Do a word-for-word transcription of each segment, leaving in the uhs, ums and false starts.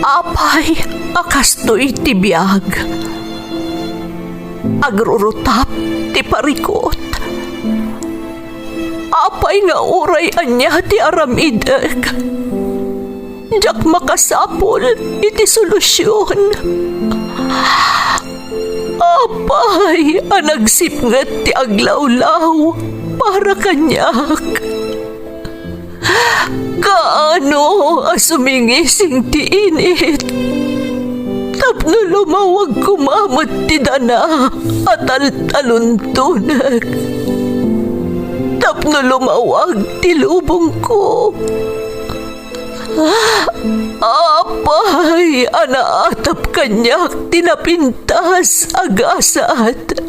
Apay a kastoy ti biag? Agrurutap ti parikut. Apay nga uray ania ti aramidek, diak makasapul iti solusion. Apay a nagsipnget ti aglawlaw para kaniak? Kaano a sumingising ti init tapno lumawag koma met ti dana a taltaluntonek, tapno lumawag ti lubongko? Apay a naatap kaniak ti napintas a gasat?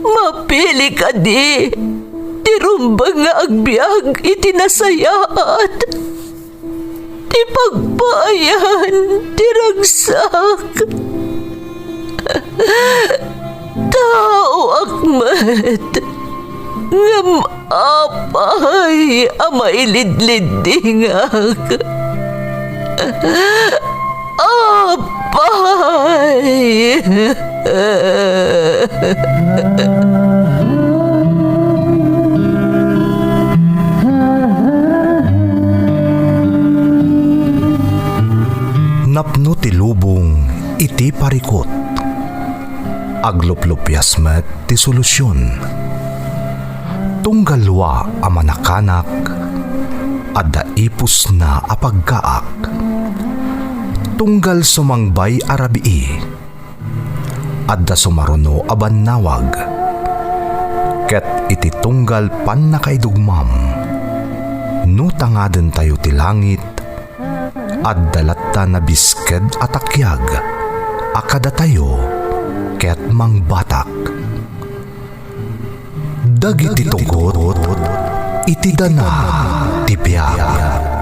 Mapili kadi ti rumbeng nga agbiag iti nasayaat, ti pagpaayan ti ragsak? Taoak met, ngem apay a mailidliddingak? Apay! Napno ti lubong iti parikut. Agluplupias met ti solusion. Tunggal lua a manakanak, adda ipusna a paggaak. Tunggal sumangbay a rabii, adda sumaruno a bannawag. Ket iti tunggal pannakaidugmam, no tangadentayo ti langit, adda latta nabisked a takiag a kadatayo ket mangbatak. Dagiti tugot iti dana ti biag.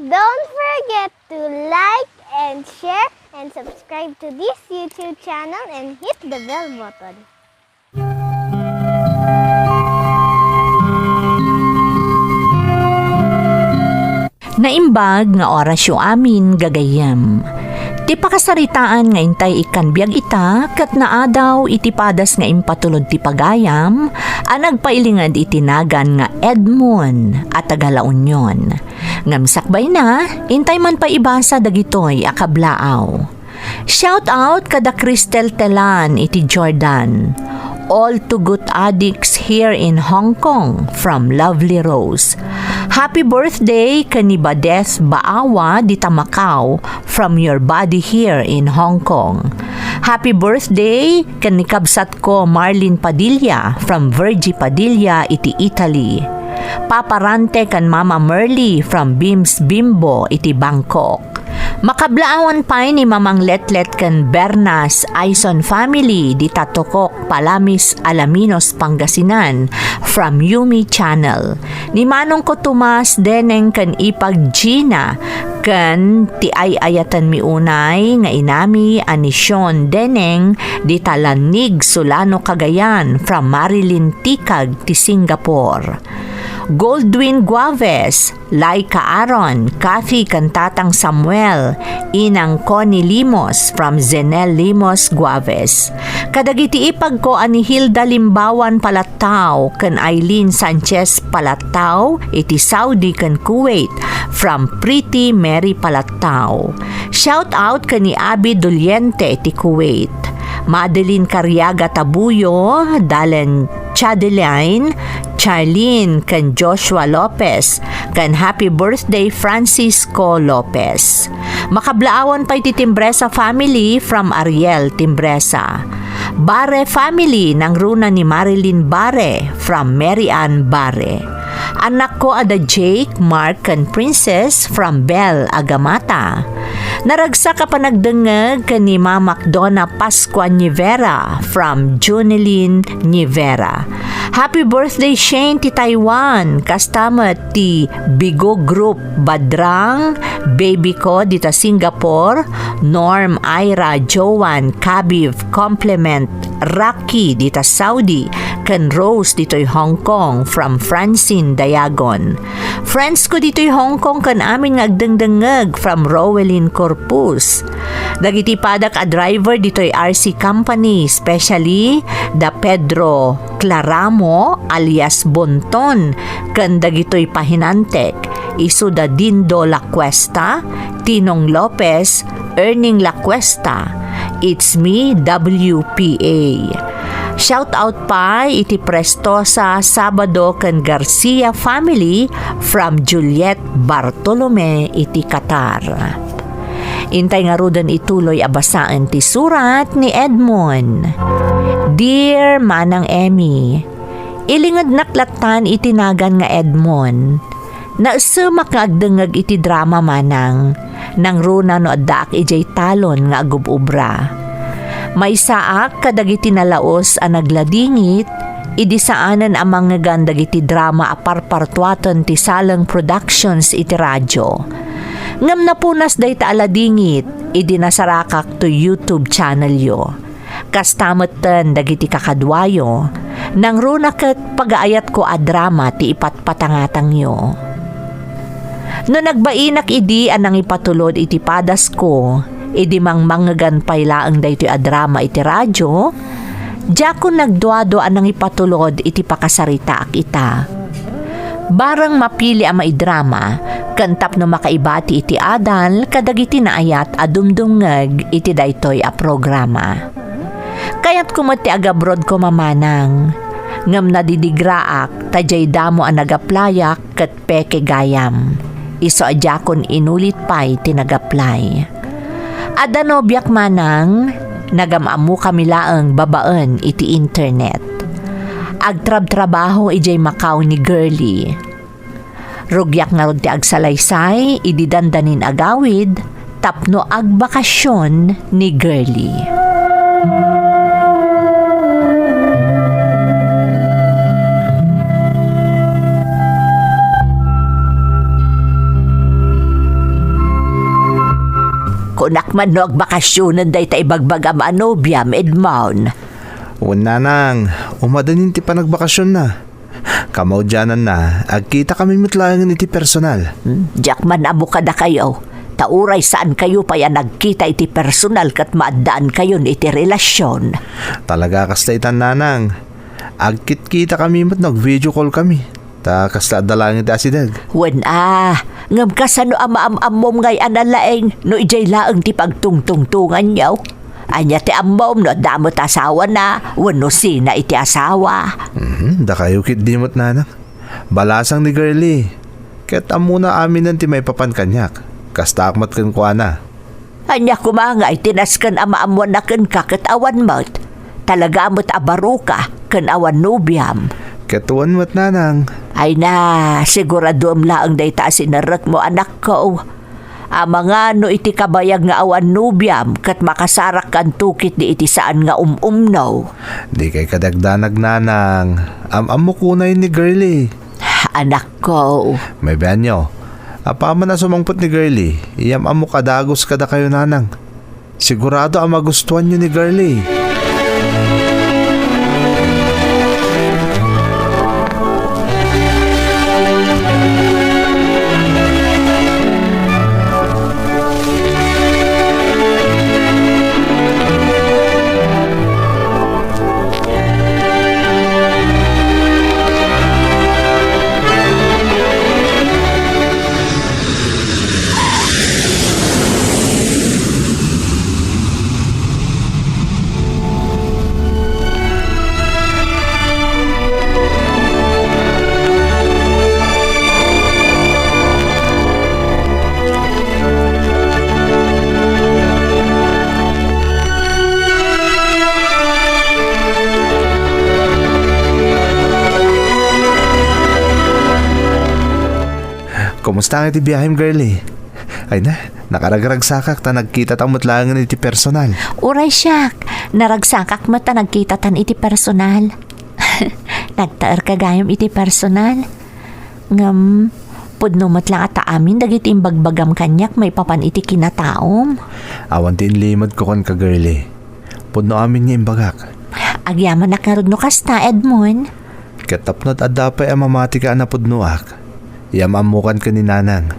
Don't forget to like and share and subscribe to this YouTube channel and hit the bell button. Naimbag nga orasyo amin, gagayyem. Ti pakasaritaan nga intay ikkan biag ita ket naadaw iti padas nga impatulod ti pagayam a nagpailinged iti nagan nga Edmond a taga La Union. Ngem sakbayna, intay man pay ibasa dagitoy a kablaaw. Shout out kada Cristel Telan iti Jordan. All Tugot Addicts here in Hong Kong from Lovely Rose. Happy birthday ken ni Bades Baawa dita Macau from your buddy here in Hong Kong. Happy birthday ken ni kabsat ko Marlene Padilla from Virgie Padilla iti Italy. Papa Rante ken Mama Merly from Beams Bimbo iti Bangkok. Makablaawan pay ni Mamang Letlet ken Bernas Aison family dita Tokok, Palamis, Alaminos, Pangasinan, from Yumi Channel. Ni Manong ko Tomas Deneng ken Ipag Gina, ken ti ay-ayatenmi unay nga inami a ni Sean Deneng dita Lanig, Solano, Cagayan, from Marilyn Tikag ti Singapore. Goldwyn Guaves, Laika Aaron, Kathy ken Tatang Samuel, Inang Connie Limos from Zenel Limos Guaves. Kadagiti ipagko a ni Hilda Limbawan Palattao ken Aileen Sanchez Palattao iti Saudi ken Kuwait from Pretty Mary Palattao. Shout out ken ni Abby Doliente iti Kuwait. Madeline Cariaga Tabuyo, Dalen Chadeline, Charlene, ken Joshua Lopez, ken happy birthday Francisco Lopez. Makablaawan pay ti Timbresa family from Ariel Timbresa. Bare family, nangruna ni Marilyn Bare from Mary Ann Bare. Anakko a da Jake, Mark, ken Princess from Bel, Agamata. Naragsak a panagdengngeg ken ni Mamak Donna Pascua Nivera from Junilin Nivera. Happy birthday, Shane, ti Taiwan. Kasta met ti Bigo Group, Badrang, baby ko dita Singapore, Norm, Ira, Joan, Kabib, Complement, Rocky dita Saudi, ken Rose ditoy Hong Kong from Francine Dayagon. Friends ko ditoy Hong Kong ken amin nga agdengdengngeg from Rowelyn Corpus. Dagiti padak a driver ditoy R C Company, especially da Pedro Claramo alias Bonton, ken dagitoy pahinantek, isu da Dindo La Cuesta, Tinong Lopez, Erning La Cuesta. It's me, W P A. Shout out pay iti Prestosa, Sabado, ken Garcia family from Juliet Bartolome iti Qatar. Intay ngaruden ituloy a basaen ti surat ni Edmond. Dear Manang Emmy, ilingednak lattan iti nagan nga Edmond. Naesemak nga agdengngeg iti drama, manang. Nangruna no addaak idiay talon nga agub-ubra. Maysaak kadagiti nalaus a nagladingit idi saanen a mangngegan dagiti drama a parpartuaten ti Saleng Productions iti radio. Ngem napunas dayta a ladingit idi nasarakak toy YouTube channelyo. Kasta metten dagiti kakaduayo, nangruna ket pagaayatko a drama ti ipatpatangatangyo. No nagbainak idi a nangipatulod iti padasko, idi mangmangngegan pay laeng daytoy a drama iti radio, diakon nagduadua a nangipatulod iti pakasaritaak ita. Bareng mapili a maidrama, ken tapno makaibati iti adal kadagiti naayat a dumdumngeg iti daytoy a programa. Kayatko met ti agabroad koma, manang, ngem nadidigraak ta diay damo a nagaplayak ket peke gayam. Isu a diakon inulit pay ti nagaplay. Adda nobiak, manang, nagam-ammokami laeng babaen iti internet. Agtrabtrabaho idiay Macau ni Girlie. Rugiak ngarud ti agsalaysay idi dandanin agawid tapno agbakasyon ni Girlie. Kunak man no agbakasyonen dayta ibagbagam a nobiam, Edmond. Wen, nanang, umadanin ti panagbakasionna. Kamaudiananna, agkitakami met laengen iti personal. Hmm, diak man ammo kadakayo, ta uray saankayo pay a nagkita iti personal ket maaddaankayon iti relasion. Talaga kasta itan, nanang. Agkitkitakami met no ag-video call kami. Ta kasla adda laeng iti asideg. Wen a, ngem kasano a maam-ammom ngay a nalaing no idiay laeng ti pagtungtungtonganyo? Ania ti ammom no adda met asawana wenno sina iti asawa? Mhm, dakayo ketdi met, nanang. Balasang ni Girlie. Ket ammona aminen ti maipapan kaniak. Kastaak met kenkuana. Ania koma ngay ti nasken a maammoanna kenka ket awan met? Talaga met a baroka ken awan nobiam. Ket wen met, nanang. Ay na, siguraduem laeng dayta a sinerrekmo, anakko. Amangan no iti kabayag nga awan nobiam ket makasarakkanto ketdi iti saan nga um-umno. Dikay kadi agdanag, nanang. Am-ammok unay ni Girlie. Anakko. Mabianyo, apaman a sumangpet ni Girlie, iyam-ammok a dagus kadakayo, nanang. Sigurado a magustuanyo ni Girlie. Kumusta nga iti biahem, girlie? Ay na, nakaragragsakak ta nagkitata met laengen iti personal. Uray siak, naragsakak met ta nagkitatan iti personal. Nagtaerka gayam iti personal. Ngem, pudno met la ngata amin dagiti imbagbagam kaniak maipapan iti kinataom. Awan ti inlimedko kenka, girlie. Pudno amin nga imbagak. Agyamanak ngarud no kasta, Edmond. Ket tapno adda pay a mamatika a napudnoak, iam-ammokan ken ni Nanang.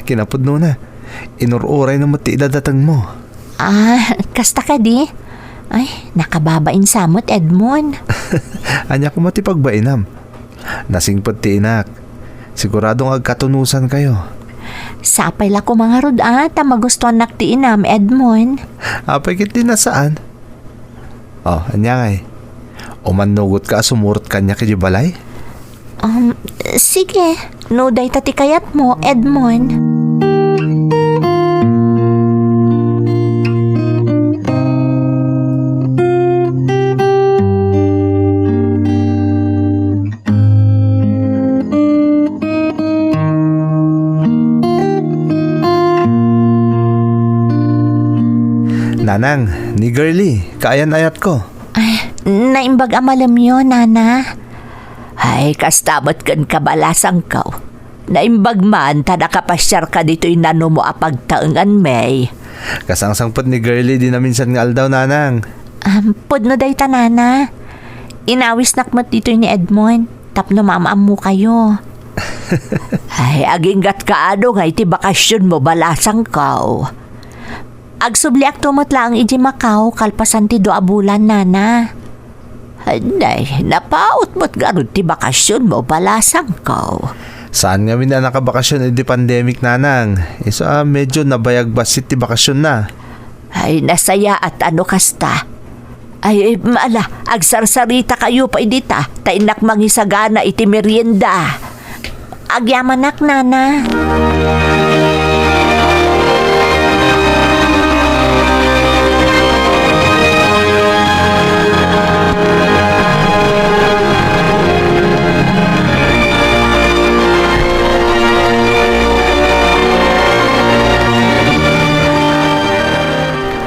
Kinapudnona, inur-urayna met ti idadatengmo. Ah, kasta kadi? Ay, nakababain sa met, Edmond. Ania koma ti pagbainam? Nasingpet ti inak. Sigurado nga agkatunosankayo. Sapay la koma ngarud a ta magustuannak ti inam, Edmond. Apay ket di nasaan? Oh, ania ngay? Umannugotka a sumurot kaniak idiay balay? Um, sige, no dayta ti kayatmo, Edmond. Nanang, ni girlie, kaayan-ayatko. Ay, naimbag a malemyo, Nana. Ay, kasta met kenka, balasangko. Naimbag man ta nakapasiarka ditoy nanumo a pagtaengan, May. Kasangsangpet ni girlie di naminsan nga aldaw, Nanang. Um, pudno dayta, Nana. Inawisnak met ditoy ni Edmond tapno maam-ammokayo. Ay, aginggatka adu nga iti bakasionmo, balasangko. Agsubliakto met laeng idiay Macau kalpasan ti dua a bulan, Nana. Ay, napaut met ngarud ti bakasionmo, balasangko. Saan ngamin a nakabakasion idi pandemic, Nanang. Isu a medyo nabayag bassit ti bakasionna. Ay, nasayaat a no kasta. Ay, ala, agsarsaritakayo pay dita, ta innak mangisagana iti merienda. Agyamanak, Nana.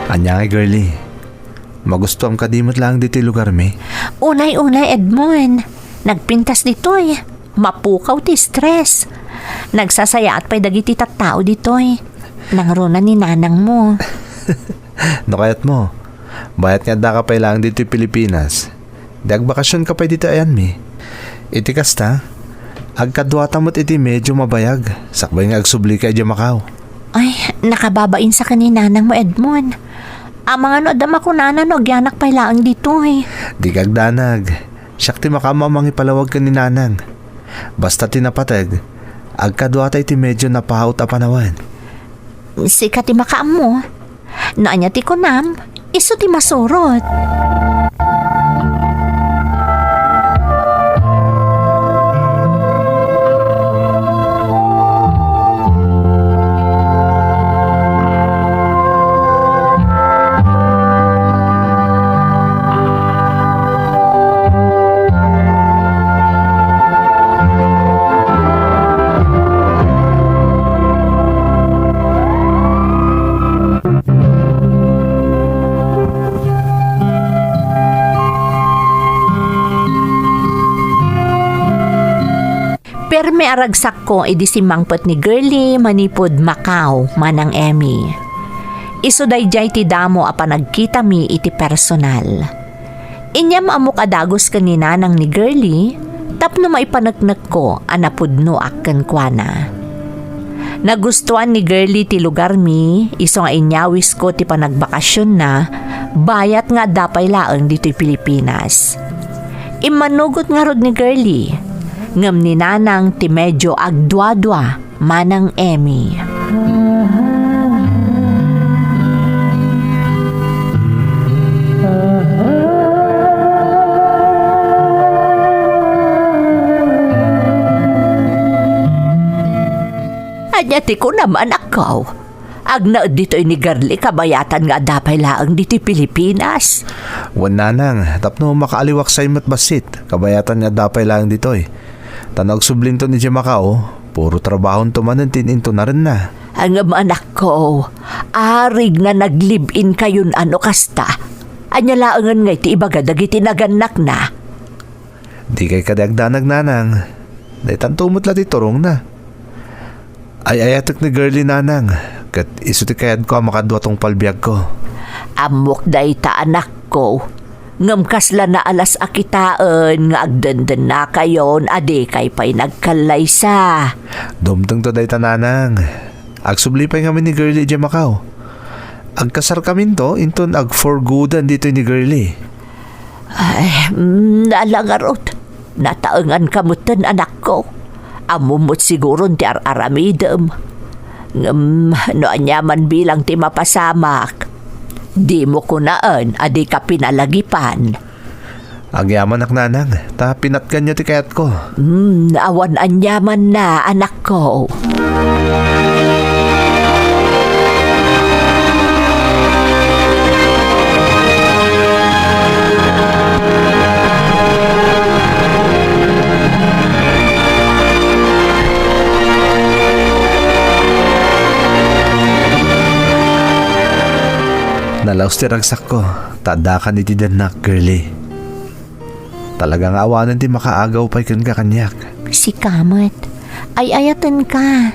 Ania ngay, girlie? Magustuam kadi met laeng ditoy lugarmi? Unay, unay, Edmond. Nagpintas ditoy. Mapukaw ti stress. Nagsasayaat pay dagiti tattao ditoy. Nangruna ni nanangmo. No kayatmo, bayat nga addaka pay laeng ditoy Pilipinas, di agbakasionka pay ditoy ayanmi. Iti kasta, agkaduata met iti medyo mabayag, sakbay nga agsublika idiay Macau. Ay, nakababain sa ken ni nanangmo, Edmond. Amangan no adda makunana no agyanak pay laeng ditoy. Dika agdanag. Siak ti makaammo a mangipalawag ken ni nanang. Basta ti napateg, agkaduata iti medyo napaut a panawen. Sika ti makaammo. No ania ti kunam, isu ti masurot. Permi a ragsakko idi simmangpet ni Girlie manipud Macau, Manang Emmy. Isu daydiay ti damo a panagkitami iti personal. Inyam-ammok a dagus ken ni nanang ni Girlie tapno maipaneknekko a napudnoak kenkuana. Nagustuan ni Girlie ti lugarmi isu nga inyawisko ti panagbakasionna bayat nga adda pay laeng ditoy Pilipinas. Immanugot ngarud ni Girlie, ngem ni nanang ti medyo agduadua. Manang Emmy. Ania ti kunam, anakko? Agnaed ditoy ni Girlie kabayatan nga adda pay laeng ditoy Pilipinas? Wen, nanang, tapno makaaliwaksay met bassit, kabayatan nga adda pay laeng ditoy. Ta no agsublinton idiay Macau, Puro trabahonto manen ti in-intunarenna. Ngem anakko, arigna nag-live-in kayon a no kasta. Ania laengen ngay ti ibaga dagiti nagannakna? Dikay kadi agdanag, nanang. Daytanto met la ti turongna. Ay-ayatek ni Girlie, nanang, ket isu ti kayatko a makadua tungpal biagko. Ammok dayta, anakko. Ngem kasla naalas a kitaen nga agdendennakayon a dikay pay nagkallaysa. Dumtengto dayta, nanang. Agsubli pay ngamin ni Girlie idiay Macau. Agkasarkaminto inton ag-for gooden ditoy ni Girlie. Ay, mm, ala ngarud. Nataenganka metten, anakko. Ammom met siguron ti ar-aramidem. Ngem no aniaman bilang ti mapasamak, dimo kunaen a dika pinalagipan. Agyamanak, nanang, ta pinatganyo ti kayatko. Hmm, awan aniamanna, anakko. Nalaus ti ragsakko, ta addakan iti dennak, Girlie. Talaga nga awanen ti makaagaw pay kenka kaniak. Sika met. Ay-ayatenka.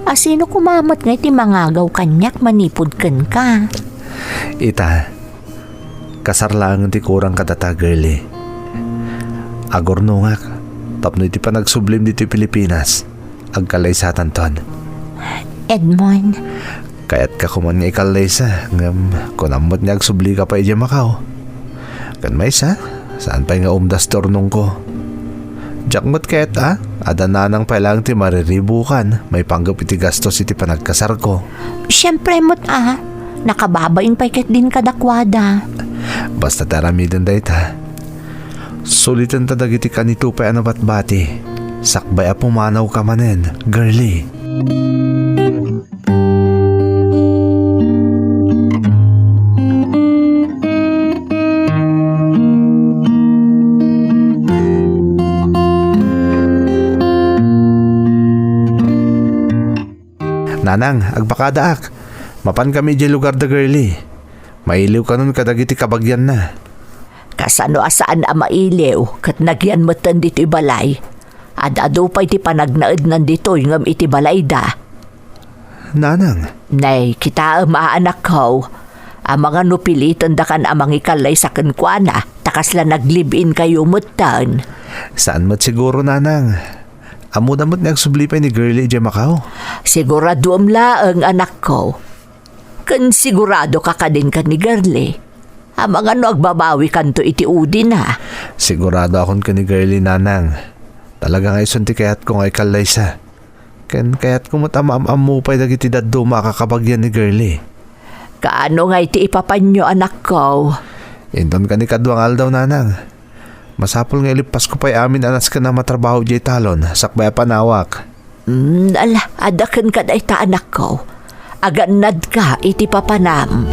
A, sino koma met ngay ti mangagaw kaniak manipud kenka? Ita, kasar laeng ti kurang kadata, Girlie. Agurnongak tapno iti panagsublim ditoy Pilipinas, agkallaysatanton. Edmond. Kayatka koman nga ikallaysa, ngem kunam met nga agsublika pay idiay Macau. Ken maysa, saan pay nga umdas ti urnongko. Diak met kayat a, adda nanang pay laeng ti mariribukan maipanggep iti gastos iti panagkasarko. Siempre met a, nakababain pay ketdin kadakuada. Basta ti aramiden dayta, sulitenta dagiti kanito pay a nabatbati, sakbay a pumanawka manen, Girlie. Nanang, agpakadaak. Mapankami idiay lugar da Girlie. Mailiwkanon kadagiti kabagianna. Kasano a saan a mailiw ket nagyan metten ditoy balay? Ad-adu pay ti panagnaednan ditoy ngem iti balayda. Nanang. Nay, kitaem a, anakko. Amangan no pilitendakan a mangikallaysa kenkuana, ta kasla nag-live-in kayo metten. Saan met siguro, nanang. Ammoda met nga agsubli pay ni Girlie idiay Macau. Siguraduem laeng, anakko. Ken siguradoka kadin ken ni Girlie. Amangan no agbabawikanto iti udina. Siguradoakon ken ni Girlie, nanang. Talaga nga isun ti kayatko nga ikallaysa. Ken kayatko met a maam-ammo pay dagiti dadduma a kakabagian ni Girlie. Kaano ngay ti ipapanyo, anakko? Inton kani kadua nga aldaw, nanang. Masapul nga ilippasko pay amin a nasken a matrabaho idiay talon, sakbay a panawak. Mm, ala, adda kenka dayta, anakko. Agannadka iti papanam.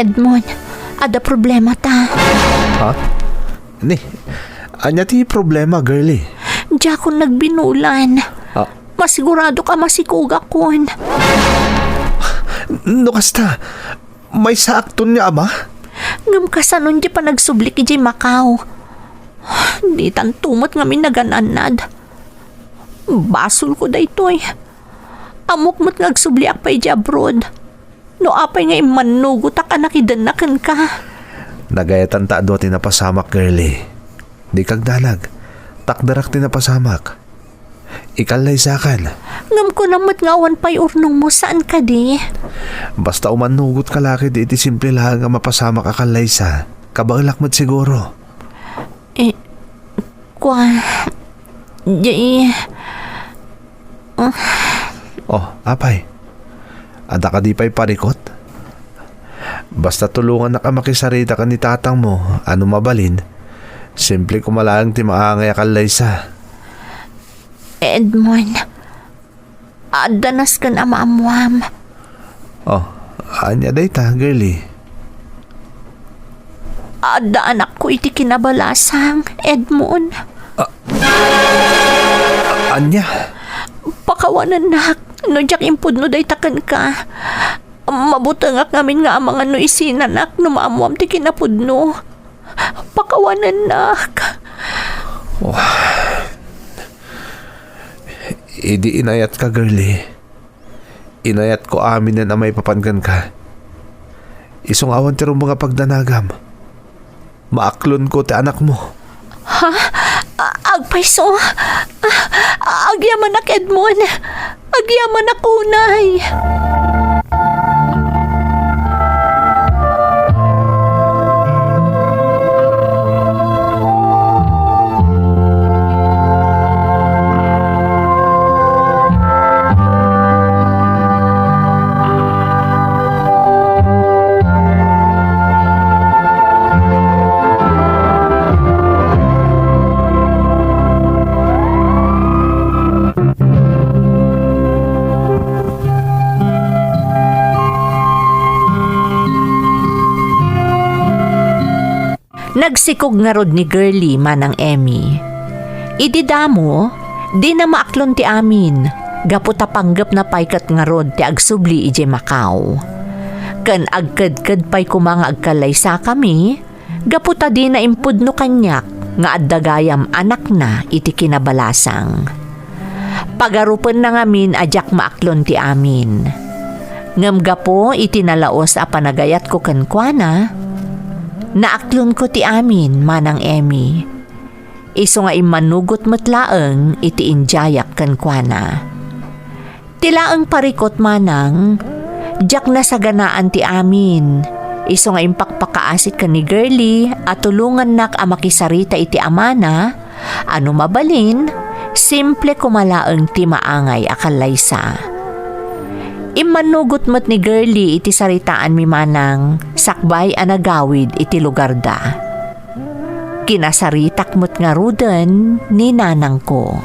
Edmond, adda problemata. Ha? Ni, ania ti problema, Girlie? Diakon nagbinulan. Ah. Masiguradoka masikogakon. No kasta, maysaakton nga ama? Ngem kasano ti panagsublik idiay Macau? Ditanto met ngamin nagan-annad. Basolko daytoy. Ammok met nga agsubliak pay idiay abroad. No apay nga immannugotak a nakidenna kenka? Nagayatam ta adu ti napasamak, Girlie. Dika agdanag. Takderak ti napasamak. Ikallaysakan. Ngem kunam met nga awan pay urnongmo, saan kadi? Basta umannugotka la ketdi iti simple laeng a mapasamak a kallaysa, kabaelak met siguro. Eh, kua, di, ah. Oh, apay? Adda kadi pay parikut? Basta tulongannak a makisarita ken ni tatangmo a no mabalin, simple koma laeng ti maangay a kallaysa. Edmond, adda nasken a maammoam. Oh, ania dayta, girlie? Adda anakko iti kinabalasang, Edmond. Ah, ania? Pakawanennak no diak impudno dayta kenka. Mabutengak ngamin nga amangan no isinanak no maammoam ti kinapudno. Pakawanennak. Oh. Idi inayatka, girlie. Inayatko aminen a maipapan kenka. Isu nga awan ti rumbeng a pagdanagam. Maaklonko ti anakmo. Ha? A-, agpayso? A-, agyamanak, Edmond. Agyamanak unay. Nagsikog ngarud ni Girlie, Manang Emmy. Idi damo, dina maaklon ti amin, gapu ta panggepna pay ket ngarud ti agsubli idiay Macau. Ken agkedked pay koma nga agkallaysakami, gapu ta dina impudno kaniak nga adda gayam anakna iti kinabalasang. Pagarupenna ngamin a diak maaklon ti amin. Ngem gapu iti nalaus a panagayatko kenkuana, naaklonko ti amin, Manang Emmy. Isu nga immanugot met laeng iti indiayak kenkuana. Ti laeng parikut, Manang, diak nasaganaan ti amin. Isu nga impakpakaasi ken ni Girlie a tulongannak a makisarita iti amana, a no mabalin, simple koma laeng ti maangay a kallaysa. Immanugot met ni Girlie iti saritaanmi, Manang, sakbay a nagawid iti lugarda. Kinasaritak met ngaruden ni nanangko.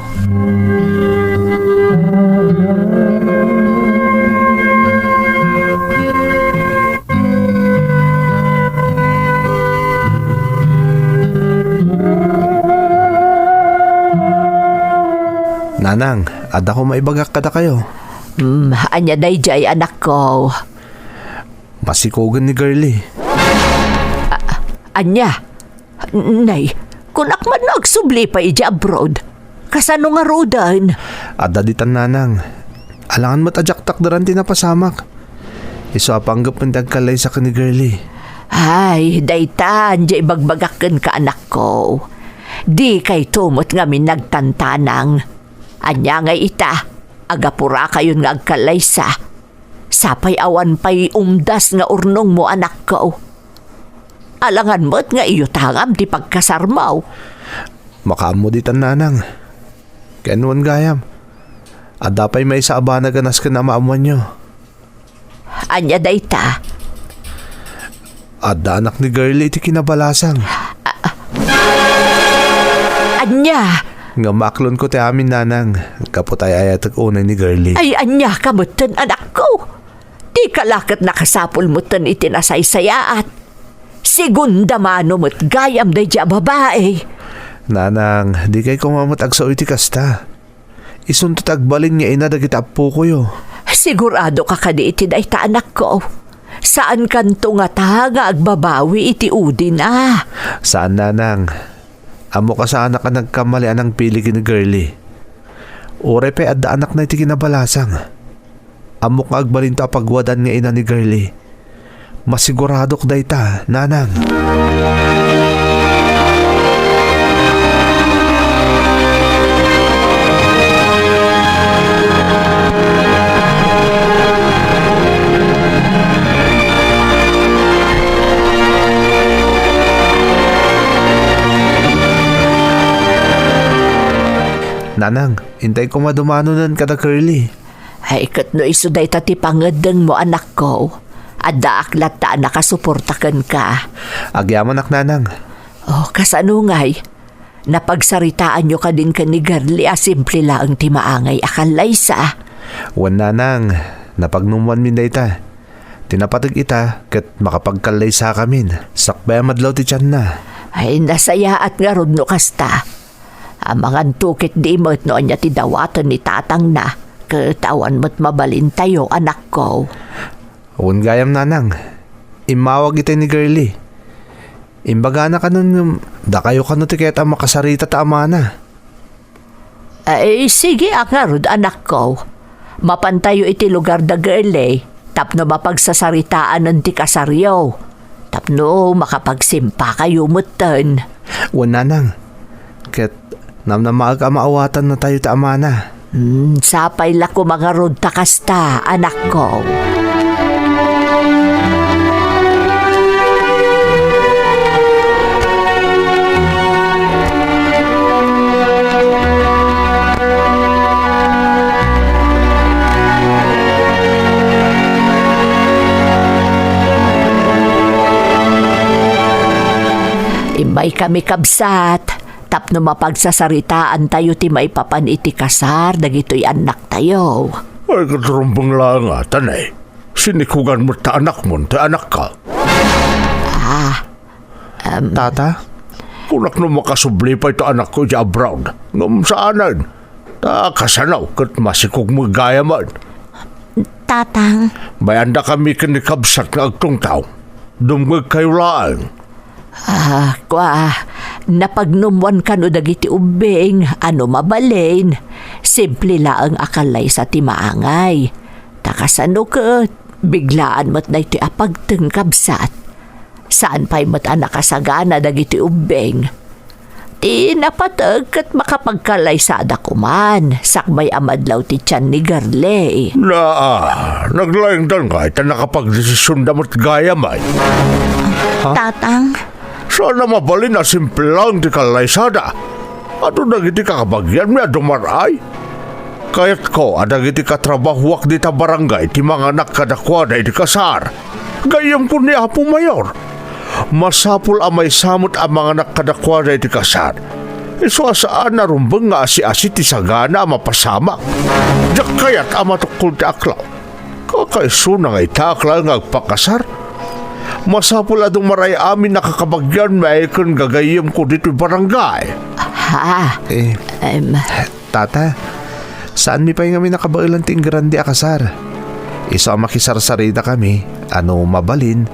Nanang, adda ko maibagak kadakayo. Hmm, ania daydiay, anakko? Masikogen ni Girlie. A-, ania? Nay, kunak man no agsubli pay idiay abroad. Kasano ngaruden? Adda ditan, nanang. Alangan met a diak takderan ti napasamak. Isu a panggep ti agkallaysa ken ni Girlie. Ay, daytan, diay ibagbagak kenka, anakko. Dikayto met ngamin nagtantanang. Ania ngay ita, agapurakayon nga agkallaysa. Sapay awan pay umdas nga urnongmo, anakko. Alangan met nga iyutangam ti pagkasarmo. Makaammo ditan, nanang. Ken wen gayam, adda pay maysa a banag a nasken a maammoanyo. Ania dayta? Adda anak ni Girlie iti kinabalasang. Ania? Nga maaklonko ti amin, nanang, gapu ta ay-ayatek unay ni Girlie. Ay, ania ka metten, anakko? Dika la ket nakasapul metten iti nasaysayaat. Segunda mano met gayam daydiay a babai. Nanang, dikay koma met agsao iti kasta. Isunto ti agbalin nga ina dagiti appokoyo. Sigurado ka kadi iti dayta, anakko? Saankanto ngata nga agbabawi iti udina? Saan, nanang. Ammok a saanak a nagkamali a nangpili ken ni Girlie. Uray pay adda anakna iti kinabalasang. Ammok nga agbalinto a pagwadan nga ina ni Girlie. Masiguradok dayta, nanang. Nanang, intay koma dumanonen kada Girlie. Ay, ket no isu dayta ti pangeddengmo, anakko, Addaak latta a nakasuporta kenka. Agyamanak, Nanang. Oh, kasano ngay? Napagsaritaanyo kadin ken ni Girlie a simple laeng ti maangay a kallaysa? Wen, Nanang, napagnumoanmin dayta. Ti napateg ita ket makapagkallaysakamin sakbay a madlaw ti tianna. Ay, nasayaat ngarud no kasta. Amangan to ket di met no ania ti dawaten ni tatangna, ket awan met mabalintayo, anakko. Wen gayam, Nanang. Immawag itay ni Girlie. Imbagana kanon ngem dakayo kano ti kayat a makasarita ta amana. Ay, sige a ngarud, anakko. Mapantayo iti lugar da Girlie tapno mapagsasaritaanen ti kasaryo, tapno makapagsimpakayo metten. Wen, Nanang. Ket namnamaek a maawatannatayo ti amana. Hmm, sapay la koma ngarud ta kasta, anakko. Immay kami, kabsat, tapno mapagsasaritaantayo ti maipapan iti kasar dagitoy annaktayo. Ay, ket rumbeng laeng a, tanay. Sinikugan met ta anakmon ti anakka. Ah, em. Tata? Kunak no makasubli pay ti anakko idiay abroad. Ngem saanen. Ta kasano ket masikog met gayamen. Tatang. Bay-andakami ken ni kabsat nga agtungtaw. Dumngegkayo laeng. Ah, kua, napagnumoan kano dagiti ubbing a no mabalin, simple laeng a kallaysa ti maangay. Ta kasano ket, biglaan met daytoy a pagteng, kabsat. Saan pay met a nakasagana dagiti ubbing. Ti napateg ket makapagkallaysada koman, sakbay a madlaw ti tian ni Girlie. Naa, naglaingdan ngay ta nakapagdesisionda met gayamen. Ha? Tatang. Saan a mabalin a simple laeng ti kallaysada. Adu dagiti kakabagianmi a dumar-ay? Kayatko a dagiti katrabahoak dita barangay ti manganak kadakuada iti kasar. Gayyemko ni Apo Mayor. Masapul a maysa met a manganak kadakuada iti kasar. Isu a saan a rumbeng nga asi-asi ti sagana a mapasamak. Diak kayat a matukkol ti aklawek. Kakaisuna nga itaak laeng nga agpakasar. Masapul a dumar-ay amin a kakabagianmi ken gagayyemko ditoy barangay. Ha? Eh, Em. Tata, saanmi pay ngamin a kabaelan ti ingrande a kasar. Isu a makisarsaritakami, a no mabalin,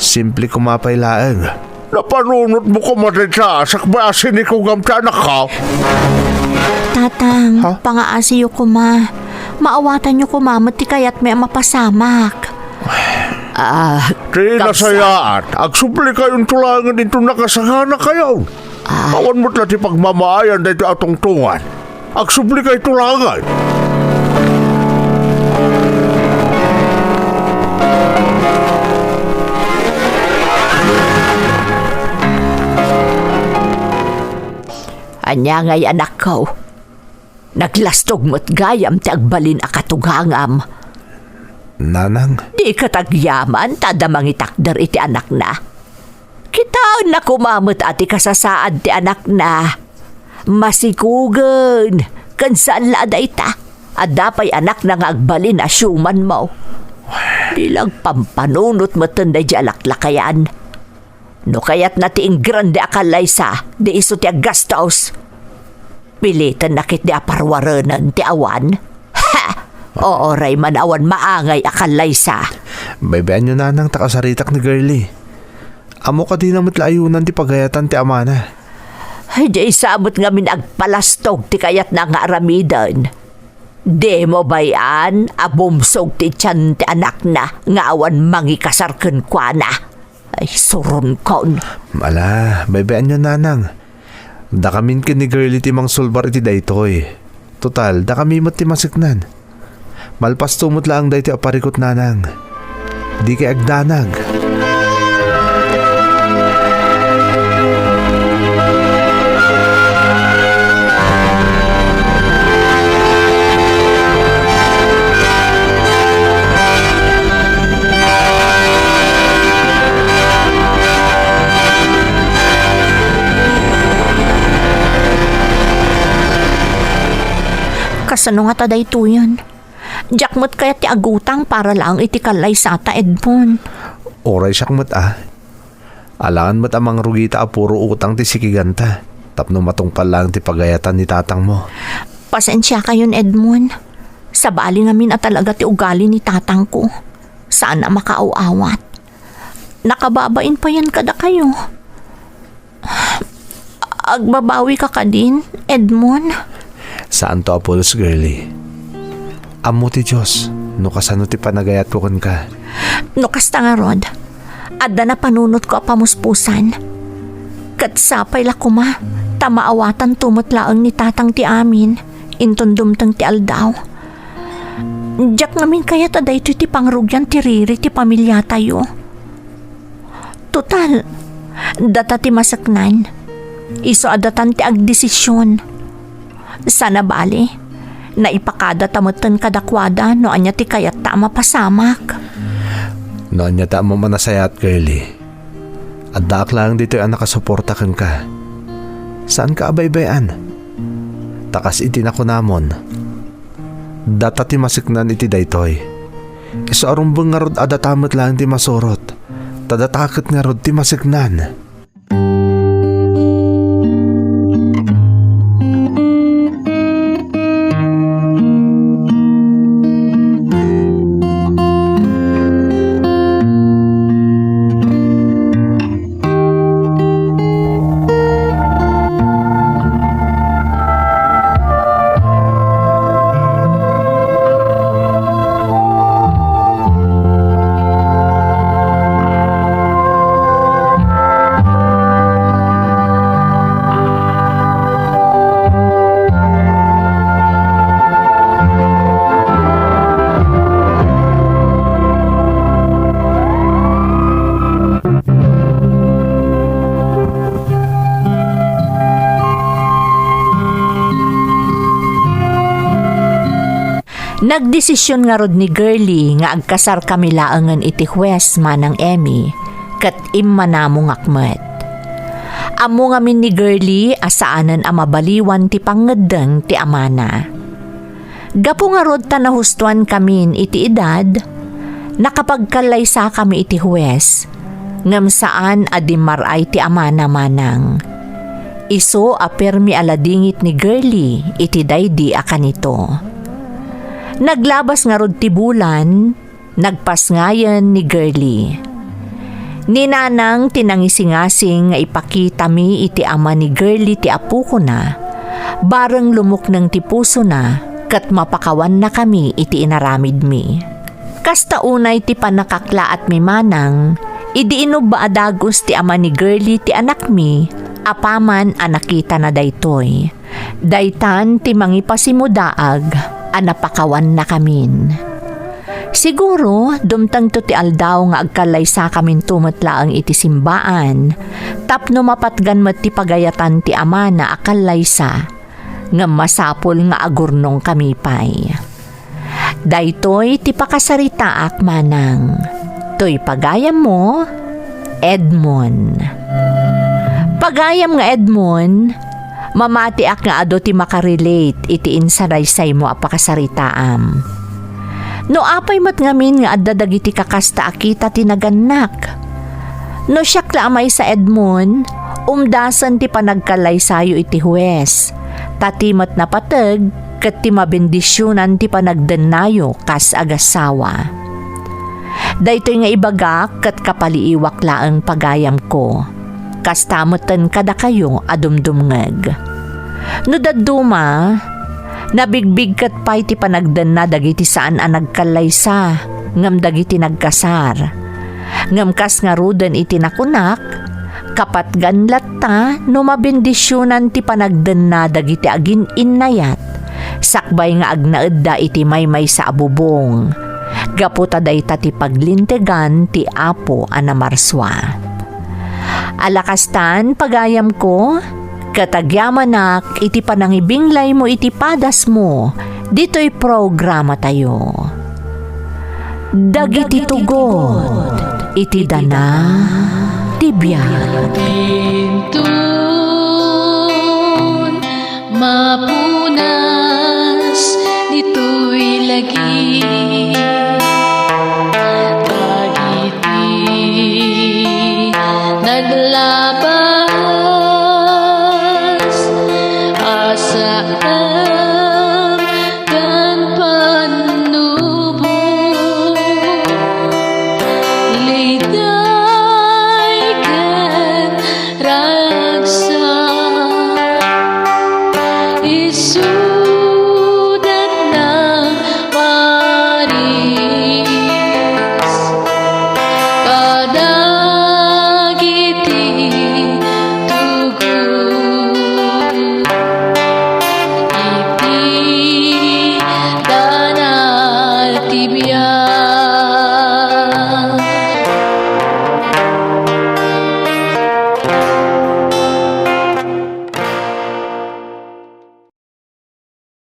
simple koma pay laeng. Napanunotmo koma dayta, sakbay a sinikugam ti anakka. Tatang, ha? Pangaasiyo koma. Maawatanyo koma met ti kayatmi a mapasamak. Ah, ti kabsa- nasayaat, agsublikayonto laengen inton nakasaganakayon. Ah. Awan met la ti pagmamaayan daytoy a tungtongan. Agsublikayo laengen. Ania ngay, anakko? Naglastog met gayam ti agbalin a katugangam. Nanang. Dika agyaman ta adda mangitakder iti anakna. Kitaenna koma met a ti kasasaad ti anakna. Masikugen, ken saan la a dayta. Adda pay anakna nga agbalin a siumanmo. Di la agpampanunot metten daydi a laklakayan. No kayatna ti ingrande a kallaysa, di isu ti aggastos. Pilitenna ketdi a parwarenen ti awan. Ha! Uray man awan maangay a kallaysa. Baybay-anyo, Nanang, ta kasaritak ni Girlie. Ammo kadina met la ayunan ti pagayatan ti amana. Ay, di sa met ngamin agpalastog ti kayatna nga aramiden. Dimo bay-an a bumsog ti tian ti anakna nga awan mangikasar kenkuana. Ay, suronkon. Ala, baybay-anyo, Nanang. Dakamin ken ni Girlie ti mangsulbar iti daytoy. Total, dakami met ti masiknan. Malpasto met laeng daytoy a parikut, Nanang. Dikay agdanag. Kasano ngata daytoyen? Diak met kayat ti agutang para laeng iti kallaysata, Edmond. Uray siak met a. Alangan met a mangrugita a puro utang ti sikiganta, tapno matungpal laeng ti pagayatan ni tatangmo. Pasensiakayon, Edmond. Sabali ngamin a talaga ti ugali ni tatangko. Saan a makaaw-awat. Nakababain payen kadakayo. Agbabawika kadin, Edmond? Saanto a pulos, girlie. Ammo ti Dios no kasano ti panagayatko kenka. No kasta ngarud, adda napanunotko a pamuspusan. Ket sapay la koma, ta maawatanto met laeng ni Tatang ti amin, inton dumteng ti aldaw. Diak ngamin kayat a daytoy ti pangrugian ti riri ti pamiliatayo. Total, data ti maseknan. Isu a datan ti agdesision. Sana bali, naipakadata metten kadakuada no ania ti kayatta a mapasamak. No ania ta a mamanasayaat, girlie. Addaak laeng ditoy a nakasuporta kenka. Saanka a baybay-an. Ta kas iti nakunamon, data ti maseknan iti daytoy. Isu a rumbeng ngarud a data met laeng ti masurot, ta data ket ngarud ti maseknan. Nagdesision ngarud ni Girlie nga agkasarkami laengen iti huwes, Manang Emmy, ket immanamongak met. Ammo ngamin ni Girlie a saanen a mabaliwan ti pangngeddeng ti amana. Gapu ngarud ta nahustoankamin iti edad, nakapagkallaysakami iti huwes, ngem saan a dimmar-ay ti amana, Manang. Isu a permi a ladingit ni Girlie iti daydi a kanito. Naglabas ngarud ti bulan, nagpasngayen ni Girlie. Ni Nanang ti nangisingasing nga ipakitami iti ama ni Girlie ti apokona, bareng lumukneng ti pusona ket mapakawannakami iti inaramidmi. Kasta unay ti pannakaklaatmi, Manang, idi inubba a dagus ti ama ni Girlie ti anakmi apaman a nakitana daytoy. Daytan ti mangipasimudaag a napakawannakamin. Siguro, dumtengto ti aldaw nga agkallaysakaminto met laeng iti simbaan, tapno mapatgan met ti pagayatan ti amana a kallaysa, ngem masapul nga agurnongkami pay. Daytoy ti pakasaritaak, Manang. Toy pagayammo, Edmond. Pagayam nga Edmond, mamatiak nga adu ti makarelate iti insaraysaymo a pakasaritaam. No apay met ngamin nga adda dagiti kakasta a kita ti nagannak? No siak la a maysa, Edmond, umdasen ti panagkallaysayo iti huwes, ta ti met napateg ket ti mabendisionan ti panagdennayo kas agassawa. Daytoy nga ibagak ket kapaliiwak laeng, pagayamko. Kasta metten kadakayo a dumdumngeg. No dadduma, nabigbig ket pay ti panagdenna dagiti saan a nagkallaysa ngem dagiti nagkasar. Ngem kas ngaruden iti nakunak, kapatgan latta no mabendisionan ti panagdenna dagiti agin-innayat, sakbay nga agnaedda iti maymaysa a bubong, gapu ta dayta ti paglintegan ti Apo a Namarsua. Ala kastan, pagayamko, ket agyamanak iti panangibinglaymo iti padasmo ditoy programatayo. Dagiti tugot iti dana ti biag.